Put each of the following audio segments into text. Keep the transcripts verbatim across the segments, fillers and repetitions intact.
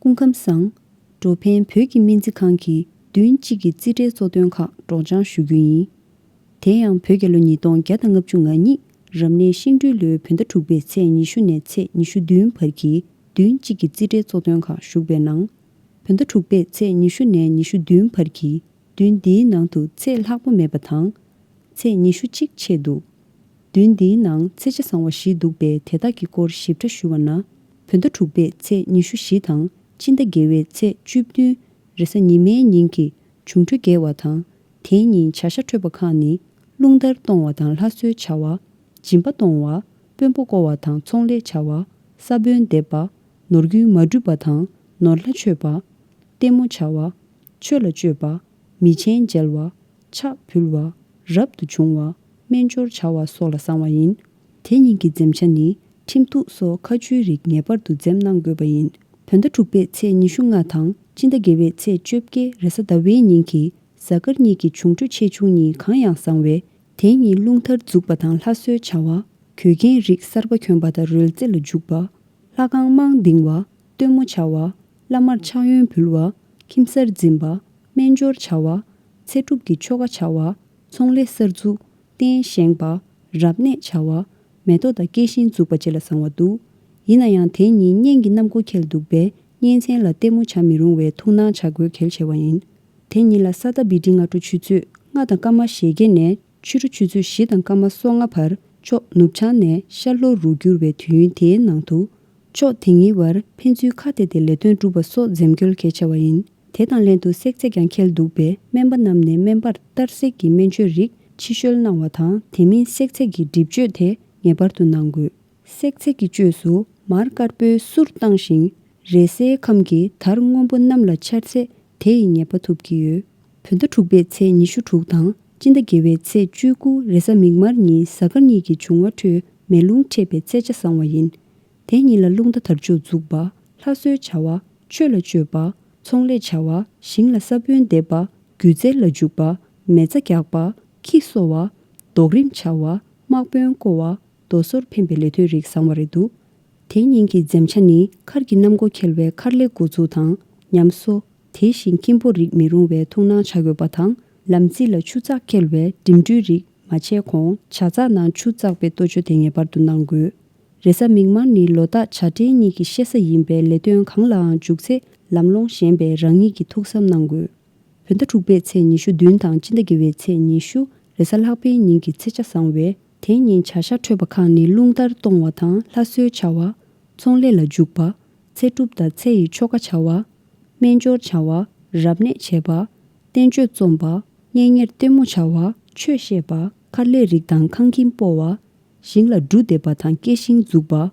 སྐུ་ཁམས་བཟང་། འགྲོ་ཕན་བོད་ཀྱི་སྨན་རྩིས་ཁང་གིས་བདུན་གཅིག་གི་རྩིས་ཁྲའི་གཙོ་དོན་ཁག་སྒྲོག་སྦྱང་ཞུ་རྒྱུ་ཡིན། དེ་ཡང་བོད་རྒྱལ་ལོ་ཉིས་སྟོང་བརྒྱ་དང་ལྔ་བཅུ་ང་གཉིས་རབ་གནས་ཤིང་སྦྲུལ་ལོའི་བོད་ཟླ་དྲུག་པའི་ཚེས་ཉི་ཤུ་ནས་ཚེས་ཉི་ཤུ་བདུན་བར་གྱི་བདུན་གཅིག་གི་རྩིས་ཁྲའི་གཙོ་དོན་ཁག་ཞུགས་པའི་ནང་། བོད་ཟླ་དྲུག་པའི་ཚེས་ཉི་ཤུ་ནས་ཉི་ཤུ་བདུན་བར་གྱི་བདུན་འདིའི་ནང་དུ་ཚེས་ལྷག་པ་མེད་པ་དང་། ཚེས་ཉི་ཤུ་གཅིག་ཆད་འདུག་བདུན་འདིའི་ནང་ཚེས་ཆ་བཟང་བ་བཞི་འདུག་པས། དེ་དག་གི་སྐོར་ཞིབ་ཕྲ་ཞུ་བ་ན། བོད་ཟླ་དྲུག་པའི་ཚེས་ཉི་ཤུ་བཞི་དང་སྤྱི་ཟླ་བརྒྱད་པའི་ཚེས་བཅུ་བདུན་རེས་གཟའ་ཉི་མའི་ཉིན་གྱི་འབྱུང་འཕྲོད་དགེ་བ་དང་། དེའི་ཉིན་བྱ་ཤ་འཕྲོད་པ་ཁག་ནི། རླུང་དར་གཏོང་བ་དང་ལྷ་གསོལ་བྱ་བ། སྦྱིན་པ་གཏོང་བ། དཔོན་པོ་བསྐོ་བ་དང་ཚོང་ལས་བྱ་བ། ས་བོན་འདེབས་པ། ནོར་རྒྱུན་མ་འགྲུབ་པ་དང་ནོར་ལྷ་མཆོད་པ། ལྟད་མོ་བྱ་བ། ཆོས་ལ་སྤྱོད་པ། མི་ཆེན་མཇལ་བ། ཕྱག་ཕུལ་བ། རབ་ཏུ་བྱུང་བ། སྨན་སྦྱོར་བྱ་བ་སོགས་ལ་བཟང་བ་ཡིན། དེ་ཉིན་གྱི་འཛེམ་བྱ་ནི། ཁྲིམས་གཏུགས་སོགས་ཁ་མཆུའི་རིགས་ངེས་པར་དུ་འཛེམ་གནང་དགོས་པ་ཡིན། བོད་ཟླ་དྲུག་པའི་ཚེས་ཉི་ཤུ་ལྔ་དང་སྤྱི་ཟླ་བརྒྱད་པའི་ཚེས་བཅོ་བརྒྱད་རེས་གཟའ་ཟླ་བའི་ཉིན་གྱི་གཟའ་སྐར་གཉིས་ཀྱི་འབྱུང་འཕྲོད་ཆེ་ཆུང་གཉིས་གང་ཡང་བཟང་བས། དེ་ཉིན་རླུང་དར་འཛུགས་པ་དང་ལྷ་གསོལ་བྱ་བ། གོས་རྒྱན་རིགས་གསར་པ་གྱོན་པ་དང་རོལ་རྩེད་ལ་འཇུག་པ། ལྷ་ཁང་དམངས་འདིང་བ། སྟོན་མོ་བྱ་བ། བླ་མར་ཕྱག་གཡོན་འབུལ་བ། ཁྱིམ་གསར་འཛིན་པ། སྨན་སྦྱོར་བྱ་བ། ཚེ་སྒྲུབ་ཀྱི་ཆོ་ག་བྱ་བ། ཚོང་ལས་གསར་འཛུགས། རྟེན་བཞེངས་པ། རབ་གནས་བྱ་བ། མེ་ཏོག་དང་སྐྱེད་ཤིང་འཛུགས་པ་བཅས་ལ་བཟང་བ་འདུག་ཡིན་ན་ཡང་དེ་ཉིན་གཉན་གྱི་གནམ་སྒོ་ཁེལ་འདུག་པས། གཉན་ཚན་ལ་ལྟད་མོ་བྱ་མི་རུང་བས་ཐུགས་སྣང་བྱ་དགོས་གལ་ཆེ་བ་ཡིན། དེ་ཉིན་ལ་ས་ཏ་བི་ཏི་སྔ་དྲོ་ཆུ་ཚོད་ལྔ་དང་སྐར་མ་ཞེ་བརྒྱད་ནས། ཕྱི་དྲོ་ཆུ་ཚོད་བཞི་དང་སྐར་མ་སོ་ལྔ་བར་ཕྱོགས་ནུབ་བྱང་ནས་ཤར་ལྷོ་རུ་འགྱུར་བའི་དུས་ཡུན་དེའི་ནང་དུ། ཕྱོགས་དེ་གཉིས་བར་ཕན་ཚུན་ཁ་གཏད་དེ་ལས་དོན་སྒྲུབ་པ་སོགས་འཛེམ་དགོས་གལ་ཆེ་བ་ཡིན། དེ་དང་ལྷན་དུ་བསྲེག་ཚད་ཀྱང་ཁེལ་འདུག་པས། སྨན་པ་རྣམས་ནས་སྨན་པར་གཏར་བསྲེག་གི་སྨན་བཅོས་རིགས་ཕྱི་བཤོལ་གནང་བ་དང་། དེ་མིན་བསྲེག་ཚད་ཀྱི་སྒྲིབ་བཅོས་དེ་ངེས་པར་དུ་གནང་དགོས། བསྲེག་ཚད་ཀྱི་བཅོས་སུ་མར་དཀར་པོའི་གསུར་བཏང་ཞིང་། རས་སའི་ཁམས་ཀྱི་དར་སྔོན་པོ་གནམ་ལ་འཕྱར་ཚེ་དེ་ཡི་ཉེས་པ་ཐུབ་ཀྱི་ཡོད། བོད་ཟླ་དྲུག་པའི་ཚེས་ཉི་ཤུ་དྲུག་དང་སྤྱི་ཟླ་བརྒྱད་པའི་ཚེས་བཅུ་དགུ་རེས་གཟའ་མིག་དམར་ཉིན་གཟའ་སྐར་གཉིས་ཀྱི་འབྱུང་བ་ཁྲོད་མེ་རླུང་འཕྲད་པའི་ཚེས་ཆ་བཟང་བ་ཡིན། དེ་ཉིན་ལ་རླུང་རྟ་དར་ལྕོག་འཛུགས་པ། ལྷ་གསོལ་བྱ་བ། ཆོས་ལ་སྤྱོད་པ། ཚོང་ལས་བྱ་བ། ཞིང་ལ་ས་བོན་འདེབས་པ། སྒྱུ་རྩལ་ལ་འཇུག་པ། མེ་བཙའ་རྒྱག་པ། ཁྱི་གསོ་བ། རྡོག་རིམ་བྱ་བ། དམག་དཔོན་བསྐོ་བ། རྡོ་སོལ་འཕེན་པའི་ལས་དོན་རིགས་བཟང་བ་རེད་འདུག་དེ་ཉིན་གྱི་འཛེམ་བྱ་ནི། མཁར་གྱི་གནམ་སྒོ་ཁེལ་བས་མཁར་ལས་འགོ་འཛུགས་དང་། ཉམས་གསོ། དེ་བཞིན་སྐྱིན་པོ་རིགས་མི་རུང་བས་ཐུགས་སྣང་བྱ་དགོས་པ་དང་། ལམ་རྩིས་ལ་ཆུ་ཚགས་ཁེལ་བས་འགྲིམ་འགྲུལ་རིགས་མ་བྱས་གོང་ཇ་ཚགས་ནང་ཆུ་བཙགས་པའི་ལྟོ་ཆོས་དེ་ངེས་པར་དུ་གནང་དགོས། རེས་གཟའ་མིག་དམར་ནི་ལོ་རྟགས་བྱ་སྤྲེལ་གཉིས་ཀྱི་བཤད་ས་ཡིན་པས། ལས་དོན་གང་ལའང་འཇུག་ཚེ་ལམ་ལྷོང་ཞན་པས་རང་ཉིད་ཀྱིས་ཐུགས་བསམ་གནང་དགོས། བོད་ཟླ་དྲུག་པའི་ཚེས་ཉི་ཤུ་བདུན་དང་སྤྱི་ཟླ་བརྒྱད་པའི་ཚེས་ཉི་ཤུ་རེས་གཟའ་ལྷག་པའི་ཉིན་གྱི་ཚེས་ཆ་བཟང་བས། དེ་ཉིན་བྱ་ཤ་འཕྲོད་པ་ཁག་ནི། རླུང་རྟར་གཏོང་བ་དང་ལྷ་གསོལ་བྱ་བ། ཚོང་ལས་ལ་འཇུག་པ། ཚེ་སྒྲུབ་དང་ཚེ་ཡི་ཆོ་ག་བྱ་བ། སྨན་སྦྱོར་བྱ་བ། རབ་གནས་བྱེད་པ། བསྟན་བཅོས་རྩོམ་པ། གཉེན་ཉེར་ལྟད་མོ་བྱ་བ། ཆོས་བཤད་པ། མཁར་ལས་རིགས་དང་ཁང་ཁྱིམ་སྤོ་བ། ཞིང་ལ་འབྲུ་འདེབས་པ་དང་སྐྱེ་ཤིང་འཛུགས་པ།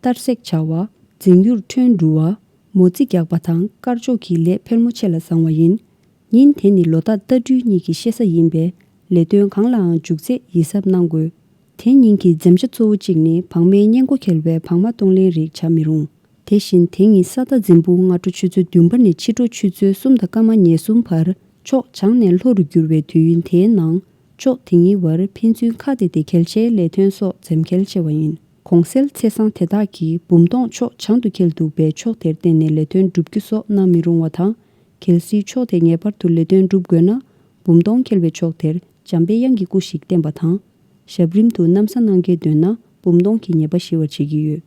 གཏར་སྲེག་བྱ་བ། འཛིང་ཡུར་ཁྲོན་འགྲུལ་བ། མོ་རྩིས་རྒྱག་པ་དང་དཀར་ཕྱོགས་ཀྱི་ལས་ཕལ་མོ་ཆེ་ལ་བཟང་བ་ཡིན། ཉིན་དེ་ནི་ལོ་རྟགས་རྟ་སྦྲུལ་གཉིས་ཀྱི་བཤད་ས་ཡིན་པས། ལས་དོན་གང་ལའང་འཇུག་ཚེ་ཡིད་གཟབ་གནང་དགོས། དེ་ཉིན་གྱི་འཛེམ་བྱ་གཙོ་བོ་གཅིག་ནི། བག་མའི་གཉེན་སྒོ་ཁེལ་བས་བག་མ་གཏོང་ལེན་རིགས་བྱ་མི་རུང་། དེ་བཞིན་དེ་ཉིན་ས་རྟ་འཛིན་པོ་སྔ་དྲོ་ཆུ་ཚོད་བདུན་པ་ནས་ཕྱི་དྲོ་ཆུ་ཚོད་གསུམ་དང་སྐར་མ་ཉེར་གསུམ་བར་ཕྱོགས་བྱང་ནས་ལྷོ་རུ་འགྱུར་བའི་དུས་ཡུན་དེའི་ནང་། ཕྱོགས་དེ་གཉིས་བར་ཕན་ཚུན་ཁ་གཏད་དེ་གལ་ཆེའི་ལས་དོན་སོགས་འཛེམ་གལ་ཆེ་བ་ཡིན། གོང་གསལ་ཚེས་བཟང་དེ་དག་གིས་འབུམ་སྟོང་ཕྱོགས་བྱང་དུ་འཁེལ་འདུག་པས། ཕྱོགས་དེར་བརྟེན་ནས་ལས་དོན་བསྒྲུབ་རྒྱུ་སོགས་གནང་མི་རུང་བ་དང་། གལ་སྲིད་ཕྱོགས་དེ་ངེས་པར་དུ་ལས་དོན་སྒྲུབ་དགོས་ན། འབུམ་སྟོང་འཁེལ་བའི་ཕྱོགས་དེར་འཇམ་པའི་དབྱངས་ཀྱི་སྐུ་ཞིག་བསྟན་པ་དང་། ཞབས་རིམ་དུ་ན་བཟའ་གནང་གལ་འདོད་ན། འབུམ་སྟོང་གི་ཉེས་པ་ཞི་བར་བྱེད་ཀྱི་ཡོད།